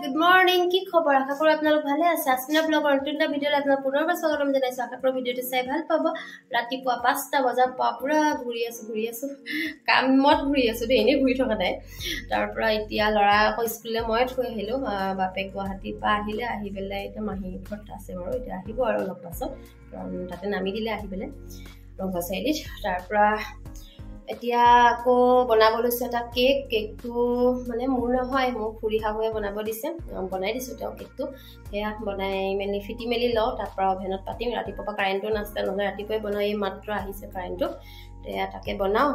Good morning. কি খবৰ? আশা কৰোঁ আপোনালোক ভালে আছে। আশ্বিনা ব্লগৰ নতুন এটা ভিডিঅ'লৈ আপোনাক পুনৰবাৰ স্বাগতম জনাইছোঁ। আশা কৰোঁ ভিডিঅ'টো চাই ভাল পাব। ৰাতিপুৱা 5টা বজাৰ পৰা পূৰা ঘূৰি আছোঁ, কামত ঘূৰি আছোঁ দেই, এনেই ঘূৰি থকা নাই। তাৰ পৰা এতিয়া ল'ৰা আকৌ স্কুললৈ মই থৈ আহিলোঁ। বাপেক গুৱাহাটীৰ পৰা আহিলে, আহি পেলাই এতিয়া মাহী ঘৰত আছে বাৰু, এতিয়া আহিব আৰু অলপ পাছত, কাৰণ তাতে নামি দিলে আহি পেলাই ৰংঘৰ চাৰিআলিত। তাৰ পৰা এতিয়া আকৌ বনাব লৈছোঁ এটা কেক। কেকটো মানে মোৰ নহয়, মোৰ খুৰী শাহুৱে বনাব দিছে, বনাই দিছোঁ তেওঁ কেকটো। সেয়া বনাই মেলি ফিটি মেলি লওঁ, তাৰপৰা অভেনত পাতিম। ৰাতিপুৱাৰ পৰা কাৰেণ্টটো নাছিলে, নহ'লে ৰাতিপুৱাই বনাই, এই মাত্ৰ আহিছে কাৰেণ্টটো। সেয়া তাকে বনাওঁ।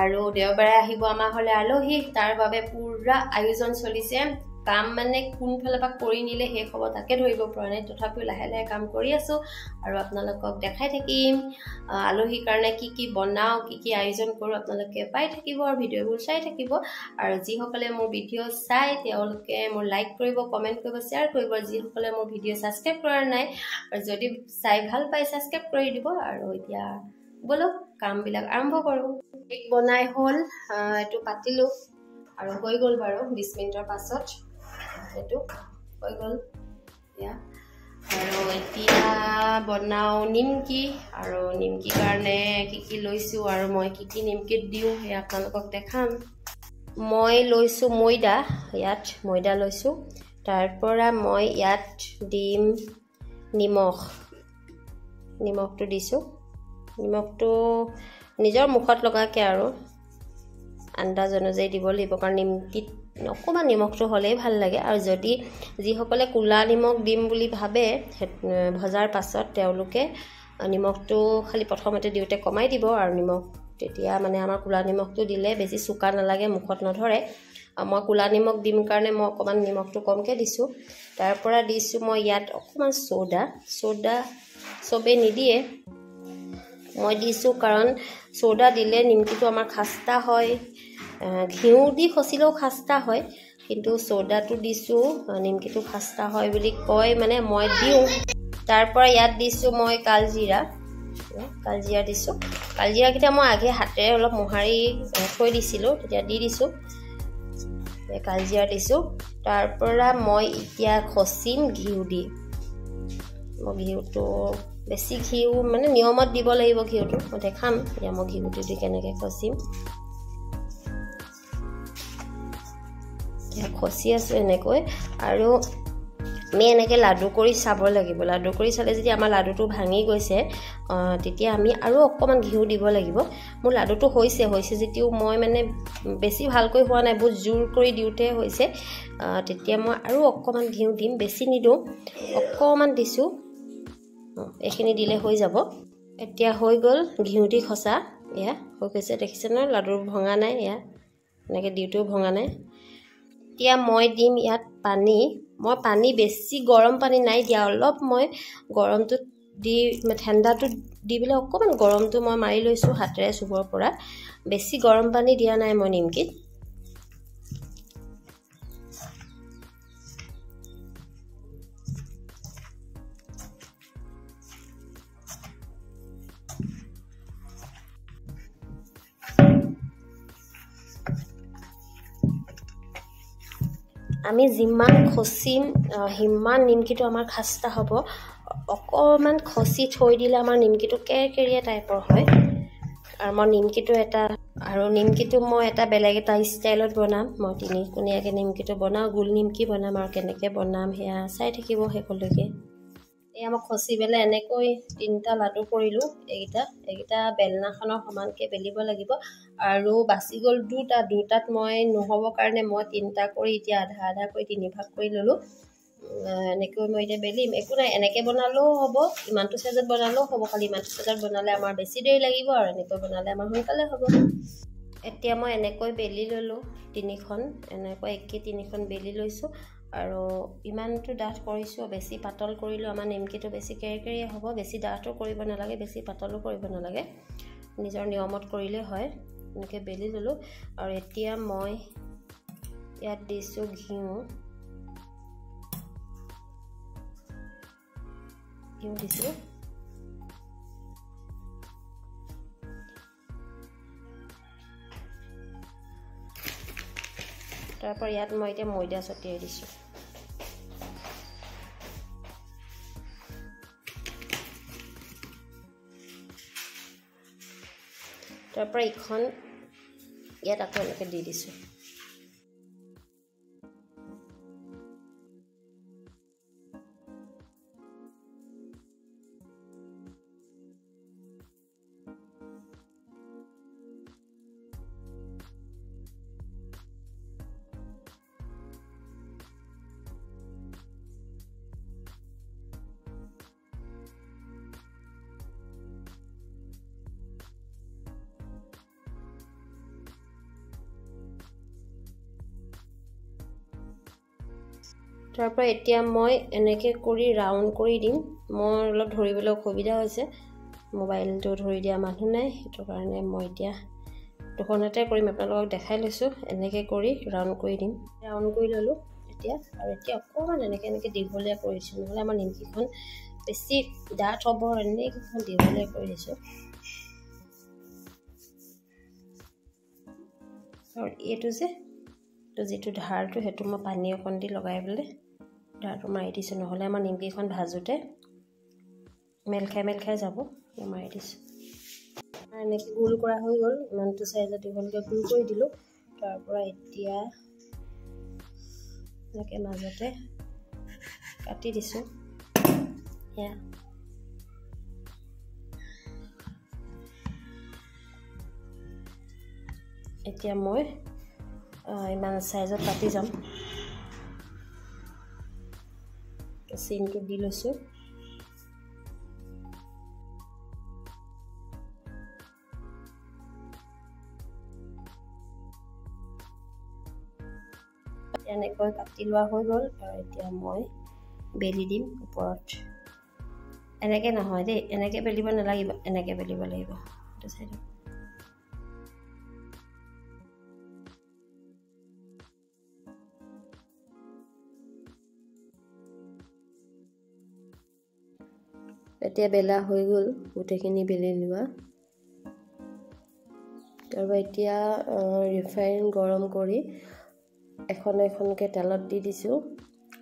আৰু দেওবাৰে আহিব আমাৰ ঘৰলৈ আলহী, তাৰ বাবে পূৰা আয়োজন চলিছে। কাম মানে কোনফালৰ পৰা কৰি নিলে শেষ হ'ব তাকে ধৰিব পৰা নাই, তথাপিও লাহে লাহে কাম কৰি আছোঁ আৰু আপোনালোকক দেখাই থাকিম। আলহীৰ কাৰণে কি কি বনাওঁ, কি কি আয়োজন কৰোঁ আপোনালোকে পাই থাকিব আৰু ভিডিঅ'বোৰ চাই থাকিব। আৰু যিসকলে মোৰ ভিডিঅ' চাই তেওঁলোকে মোৰ লাইক কৰিব, কমেণ্ট কৰিব, শ্বেয়াৰ কৰিব। যিসকলে মোৰ ভিডিঅ' ছাবস্ক্ৰাইব কৰা নাই আৰু যদি চাই ভাল পায় ছাবস্ক্ৰাইব কৰি দিব। আৰু এতিয়া ব'লক কামবিলাক আৰম্ভ কৰোঁ। কেক বনাই হ'ল, এইটো পাতিলোঁ আৰু হৈ গ'ল বাৰু 20 মিনিটৰ পাছত এইটো হৈ গ'ল। এয়া আৰু এতিয়া বনাওঁ নিমকি। আৰু নিমকিৰ কাৰণে কি কি লৈছোঁ আৰু মই কি কি নিমকিত দিওঁ সেয়া আপোনালোকক দেখাম। মই লৈছোঁ ময়দা, ইয়াত ময়দা লৈছোঁ। তাৰপৰা মই ইয়াত দিম নিমখ, নিমখটো দিছোঁ। নিমখটো নিজৰ মুখত লগাকৈ আৰু আন্দাজ অনুযায়ী দিব লাগিব, কাৰণ নিমকিত অকণমান নিমখটো হ'লেই ভাল লাগে। আৰু যদি যিসকলে ক'লা নিমখ দিম বুলি ভাবে ভজাৰ পাছত, তেওঁলোকে নিমখটো খালি প্ৰথমতে দিওঁতে কমাই দিব। আৰু নিমখ তেতিয়া মানে আমাৰ ক'লা নিমখটো দিলে বেছি চোকা নালাগে, মুখত নধৰে। মই ক'লা নিমখ দিম কাৰণে মই অকণমান নিমখটো কমকৈ দিছোঁ। তাৰপৰা দিছোঁ মই ইয়াত অকণমান চ'ডা। চ'ডা চবেই নিদিয়ে, মই দিছোঁ কাৰণ চ'ডা দিলে নিমকিটো আমাৰ খাস্তা হয়। ঘিউ দি খচিলেও খাস্তা হয়, কিন্তু চ'ডাটো দিছোঁ নিমকিটো খাস্তা হয় বুলি কয়, মানে মই দিওঁ। তাৰপৰা ইয়াত দিছোঁ মই কালজিৰা, কালজিৰা দিছোঁ। কালজিৰাকেইটা মই আগে হাতেৰে অলপ মোহাৰি থৈ দিছিলোঁ, তেতিয়া দি দিছোঁ, কালজিৰা দিছোঁ। তাৰপৰা মই এতিয়া খচিম ঘিউ দি। মই ঘিউটো বেছি ঘিউ মানে নিয়মত দিব লাগিব ঘিউটো, মই দেখাম এতিয়া মই ঘিউটো দি কেনেকৈ খচিম। খচি আছোঁ এনেকৈ। আৰু আমি এনেকৈ লাডু কৰি চাব লাগিব। লাডু কৰি চালে যদি আমাৰ লাডুটো ভাঙি গৈছে, তেতিয়া আমি আৰু অকণমান ঘিউ দিব লাগিব। মোৰ লাডুটো হৈছে যদিও মই মানে বেছি ভালকৈ হোৱা নাই, বহুত জোৰ কৰি দিওঁতে হৈছে। তেতিয়া মই আৰু অকণমান ঘিউ দিম, বেছি নিদিওঁ, অকণমান দিছোঁ। এইখিনি দিলে হৈ যাব। এতিয়া হৈ গ'ল ঘিউ দি খচা, এয়া হৈ গৈছে। দেখিছে নহয় লাডু ভঙা নাই, এয়া এনেকৈ দিওঁতেও ভঙা নাই। এতিয়া মই দিম ইয়াত পানী। মই পানী বেছি গৰম পানী নাই দিয়া, অলপ মই গৰমটোত দি ঠাণ্ডাটোত দি পেলাই অকণমান গৰমটো মই মাৰি লৈছোঁ হাতেৰে চুবৰ পৰা। বেছি গৰম পানী দিয়া নাই মই নিমকিত। আমি যিমান খচিম সিমান নিমকিটো আমাৰ খাস্তা হ'ব। অকণমান খচি থৈ দিলে আমাৰ নিমকিটো কেৰকেৰীয়া টাইপৰ হয়। আৰু মই নিমকিটো মই এটা বেলেগ এটা ষ্টাইলত বনাম। মই তিনিকোণীয়াকৈ নিমকিটো বনাওঁ, গোল নিমকি বনাম। আৰু কেনেকৈ বনাম সেয়া চাই থাকিব শেষলৈকে। এয়া মই খচি পেলাই এনেকৈ 3টা লাডু কৰিলোঁ। এইকেইটা বেলনাখনৰ সমানকৈ বেলিব লাগিব। আৰু বাচি গ'ল দুটা, দুটাত মই নহ'ব কাৰণে মই 3টা কৰি এতিয়া আধা আধা কৰি 3 ভাগ কৰি ল'লোঁ। এনেকৈ মই এতিয়া বেলিম, একো নাই, এনেকৈ বনালেও হ'ব, ইমানটো চাইজত বনালেও হ'ব। খালি ইমানটো চাইজত বনালে আমাৰ বেছি দেৰি লাগিব আৰু এনেকৈ বনালে আমাৰ সোনকালে হ'ব। এতিয়া মই এনেকৈ বেলি ল'লোঁ 3খন, এনেকৈ একে 3খন বেলি লৈছোঁ। আৰু ইমানটো ডাঠ কৰিছোঁ, বেছি পাতল কৰিলেও আমাৰ নিমকিটো বেছি কেৰকেৰীয়া হ'ব। বেছি ডাঠো কৰিব নালাগে, বেছি পাতলো কৰিব নালাগে, নিজৰ নিয়মত কৰিলেই হয়। এনেকৈ বেলি ল'লোঁ। আৰু এতিয়া মই ইয়াত দিছোঁ ঘিউ, ঘিউ দিছোঁ। তাৰপৰা ইয়াত মই এতিয়া ময়দা ছটিয়াই দিছোঁ। তাৰপৰা ইখন ইয়াত আকৌ এনেকৈ দি দিছোঁ। তাৰপৰা এতিয়া মই এনেকৈ কৰি ৰাউণ্ড কৰি দিম। মোৰ অলপ ধৰিবলৈ অসুবিধা হৈছে, মোবাইলটো ধৰি দিয়া মানুহ নাই, সেইটো কাৰণে মই এতিয়া দুখনতে কৰিম, আপোনালোকক দেখাই লৈছোঁ। এনেকৈ কৰি ৰাউণ্ড কৰি দিম। ৰাউণ্ড কৰি ল'লোঁ এতিয়া। আৰু এতিয়া অকণমান এনেকৈ এনেকৈ দীঘলীয়া কৰিছোঁ, নহ'লে আমাৰ নিমকিখন বেছি ডাঠ হ'ব, এনেকৈ দীঘলীয়া কৰি দিছোঁ। আৰু এইটো যে যিটো ধাৰটো, সেইটো মই পানী অকণ দি লগাই পেলাই ধাৰটো মাৰি দিছোঁ, নহ'লে আমাৰ নিমকিখন ভাজোঁতে মেল খাই যাব, মাৰি দিছোঁ। এনেকৈ গোল কৰা হৈ গ'ল, ইমানটো চাইজত দীঘলকৈ গোল কৰি দিলোঁ। তাৰপৰা এতিয়া এনেকৈ মাজতে কাটি দিছোঁ। এয়া এতিয়া মই ইমান চাইজত কাটি যাম। চিনটো দি লৈছোঁ। এনেকৈ কাটি লোৱা হৈ গ'ল। আৰু এতিয়া মই বেলি দিম ওপৰত। এনেকৈ নহয় দেই, এনেকৈ বেলিব নালাগিব, এনেকৈ বেলিব লাগিব। এইটো চাইডত এতিয়া বেলা হৈ গ'ল, গোটেইখিনি বেলি লোৱা। তাৰপৰা এতিয়া ৰিফাইন গৰম কৰি এখন এখনকৈ তেলত দি দিছোঁ।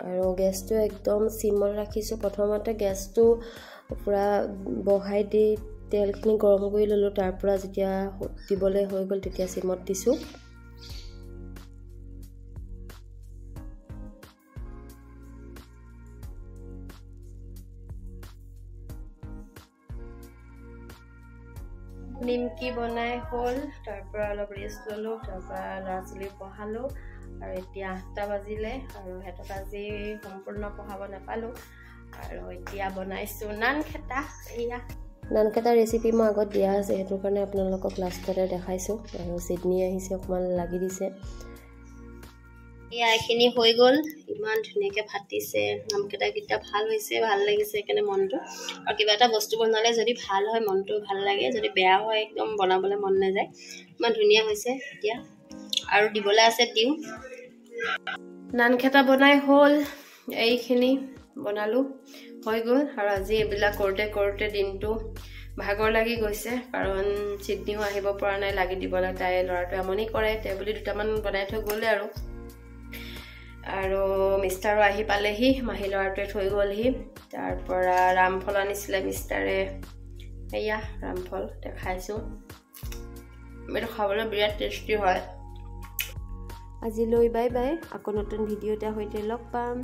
আৰু গেছটো একদম চিমত ৰাখিছোঁ। প্ৰথমতে গেছটো পূৰা বঢ়াই দি তেলখিনি গৰম কৰি ল'লোঁ। তাৰপৰা যেতিয়া দিবলৈ হৈ গ'ল তেতিয়া চিমত দিছোঁ। নিমকি বনাই হ'ল, তাৰপৰা অলপ ৰেষ্ট ল'লোঁ, তাৰপৰা ল'ৰা ছোৱালীক পঢ়ালোঁ। আৰু এতিয়া 8টা বাজিলে আৰু সিহঁতক আজি সম্পূৰ্ণ পঢ়াব নাপালোঁ। আৰু এতিয়া বনাইছোঁ নানখেতা। এয়া নানখেতা ৰেচিপি মই আগত দিয়া আছে, সেইটো কাৰণে আপোনালোকক লাষ্টতে দেখাইছোঁ। আৰু চিডনি আহিছে, অকণমান লাগি দিছে। এয়া এইখিনি হৈ গ'ল, ইমান ধুনীয়াকৈ ফাটিছে। নামকেইটা ভাল হৈছে, ভাল লাগিছে সেইকাৰণে মনটো। আৰু কিবা এটা বস্তু বনালে যদি ভাল হয় মনটো ভাল লাগে, যদি বেয়া হয় একদম বনাবলৈ মন নাযায়। ইমান ধুনীয়া হৈছে। এতিয়া আৰু দিবলৈ আছে, দিওঁ। নানখেতা বনাই হ'ল, এইখিনি বনালোঁ, হৈ গ'ল। আৰু আজি এইবিলাক কৰোঁতে কৰোঁতে দিনটো ভাগৰ লাগি গৈছে, কাৰণ চিডনিও আহিব পৰা নাই লাগি দিবলৈ, তাই ল'ৰাটোৱে আমনি কৰে, তেওঁ বুলি দুটামান বনাই থৈ গ'লে। আৰু মিষ্টাৰো আহি পালেহি, মাহী ল'ৰাটোৱে থৈ গ'লহি। তাৰপৰা ৰামফল আনিছিলে মিষ্টাৰে, এয়া ৰামফল দেখাইছোঁ। এইটো খাবলৈ বিৰাট টেষ্টি হয়। আজিলৈ বাই বাই, আকৌ নতুন ভিডিঅ' এটাৰ সৈতে লগ পাম।